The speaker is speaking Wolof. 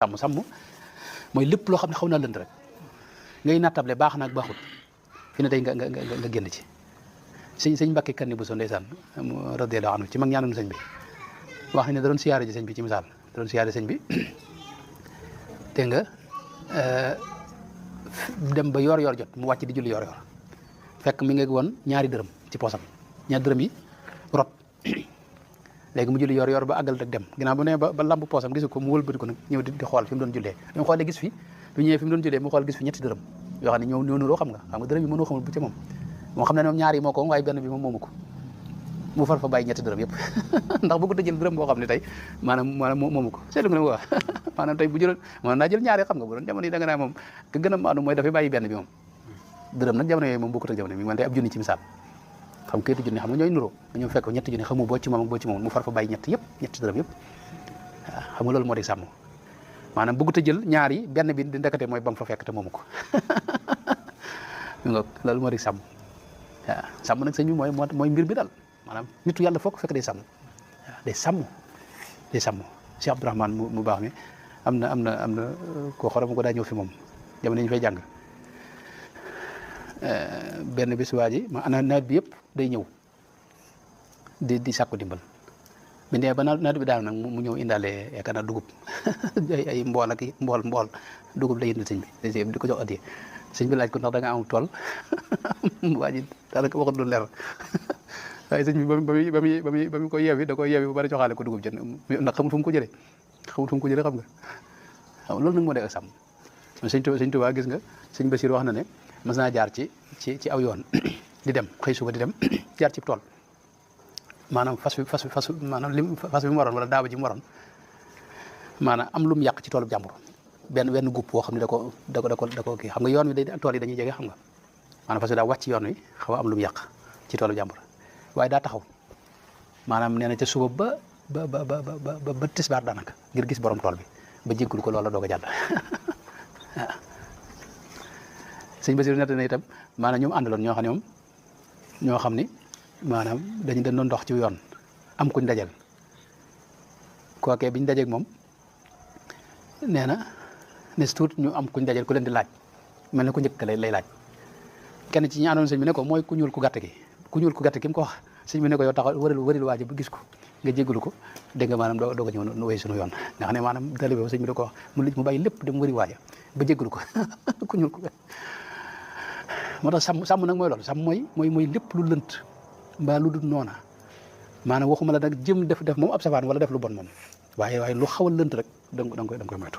sàmm mooy lépp loo xam ne xaw naa lënd rek ngay nattable baax na ak baaxut fi ne tey nga génn ci sëñ Mbàkke Kanni bu so ndeysaan radiyallahu anhu ci mag ñaanoon sëñ bi wax nañ ne da doon siyaare ji sëñ bi ci misaal da doon siyaare sëñ bi te nga dem ba yor jot mu wàcc di julli yor fekk mi ngi woon ñaari dërëm ci poosam ñaari dërëm yi rot léegi mu julli yor ba àggal rek dem ginnaaw bu ne ba lamb poosam gisu ko mu wëlbati ko nag ñëw di xool fi mu doon jullee bi mu xoolee gis fi bu ñëwee fi mu doon jullee mu xool gis fi ñetti dërëm yoo xam ne ñoo nuroo xam nga dërëm yi mënoo xamul bu ci moom xam ne moom ñaar yi moo ko waaye benn bi moom moomu ko mu far fa bàyyi ñetti dërëm yëpp ndax bëggut a jël dërëm boo xam ne tey maanaam moomu ko seetlu nga ne waa maanaam tey bu jëloon mën naa jël ñaari xam nga bu doon jamono yi da nga naa moom ka gën a maanu mooy dafay bàyyi benn bi moom dërëm nag jamono yooyu moom bokkut ak jamono mi man tey ab junni ci misaal xam kayitu junni xam nga ñooy nuroo nga ñëw fekk ñetti junni xamu boo ci moom ak boo ci moom mu far fa bàyyi ñetti dërëm yëpp waaw xam nga loolu moo di sàmm maanaam bëggut a jël ñaar yi benn bi di ndekete mooy ba mu fa fekk te moomu ko loolu moo di sàmm waaw sàmm nag sëñ bi mooy mbir bi daal maanaam nitu yàlla foog fekk day sàmm waaw day sàmm Cheikh Abdourahmane mu baax mi am na koo xorom ko daa ñëw fi moom jamono ñu fay jàng benn bis waa ji nawet bi yëpp day ñëw di sàkku dimbal bi nee ba nawet bi daal nag mu ñëw indaale yaakaar naa dugub ay mbool ak mbool dugub lay indil sëñ bi di ko jox addiya sëñ bi laaj ko ndax da nga am tool waa ji daanaka waxut lu leer waaye sëñ bi ba mu ko yeewi da ko yeewi ba bari joxaale ko dugub jën ndax xamul fu mu ko jëlee xam nga loolu nag moo dee ak sàmm sëñ Tuubaa gis nga sëñ Basiir wax na ne mas naa jaar ci aw yoon di dem xëy suba di dem jaar ci tool maanaam fas bi mu waroon wala daaba ji mu waroon maanaam am lu mu yàq ci toolu jàmbur benn guub boo xam ne da ko kii xam nga yoon wi day tool yi dañuy jege xam nga maanaam fas bi daa wàcc yoon wi xaw a am lu mu yàq ci toolu jàmbur waaye daa taxaw maanaam nee na ca suba ba tisbaar daanaka ngir gis borom tool bi ba jéggul ko loola doog a jàll waaw sëñ Basiru nett na itam maanaam ñoom àndaloon ñoo xam ni maanaam dañu doon dox ci yoon am kuñ dajal kookee biñ dajeeg moom nee na nes tuut ñu am kuñ dajal ku leen di laaj mel ne ku njëkk lay laaj kenn ci ñi àndoon sëñ bi ne ko mooy ku ñuul ku gàtt ki mu ko wax sëñ bi ne ko yow taxaw wëril waaji ba gis ko nga jégalu ko dégg nga maanaam doo ko ñëw wéy suñu yoon nga xam ne maanaam talibé sëñ bi da ko wax mu bàyyi lépp dem wëri waaja ba jégalu ko ku ñuul ko moo tax sàmm nag mooy loolu sàmm mooy lépp lu lënt mbaa lu dul noona maanaam waxuma la nag jëm def moom ab safaan wala def lu bon moom waaye lu xaw a lënt rek da nga koy moytu